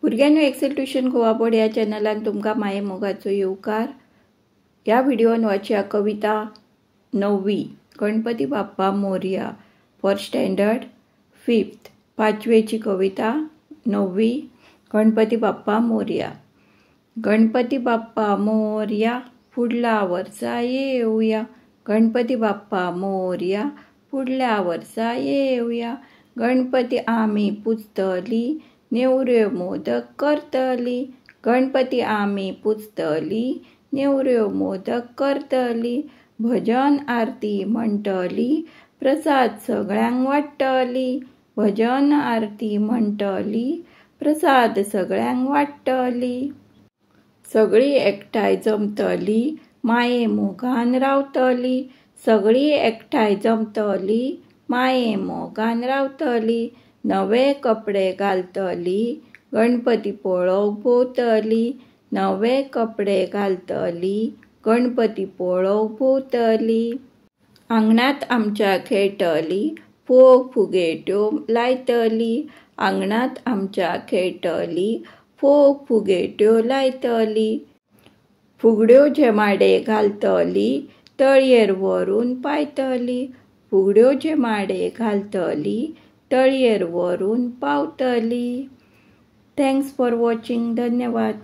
भुरग्यांनो, XL tuition Goa board ह्या चॅनलान तुमकां माये मोगाचो येवकार. ह्या व्हिडिओन वाचया कविता 9वी, Ganpati Bappa Morya, for standard 5th. 5वेची कविता 9वी, गणपती बाप्पा मोरया. गणपती बाप्पा मोरया, फुडल्या वर्सा येवया. गणपती बाप्पा मोरया, फुडल्या वर्सा येवया. गणपती आमी पुजतली, नेवऱ्यो मोदक करतली. गणपती आमी पुजतली, नेवऱ्यो मोदक करतली. भजन आरती म्हणटली, प्रसाद सगळ्यांक वाडटली. भजन आरती म्हणटली, प्रसाद सगळ्यांक वाडटली. सगळीं एकठांय जमतली, माये मोगान रावतली. सगळीं एकठांय जमतली, माये मोगान रावतली. नवे कपडे घालतली, गणपती पळोवंक भोंवतली. नवे कपडे घालतली, गणपती पळोवंक भोंवतली. आंगणांत आमच्या खेळटली, फोग फुगेट्यो लायतली. आंगणांत आमच्या खेळटली, फोग फुगेट्यो लायतली. फुगड्यो झेमाडे घालतली, तळयेर व्हरून पायतली. फुगड्यो झेमाडे घालतली, तळयेर व्हरून पावतली. Thanks for watching. धन्यवाद.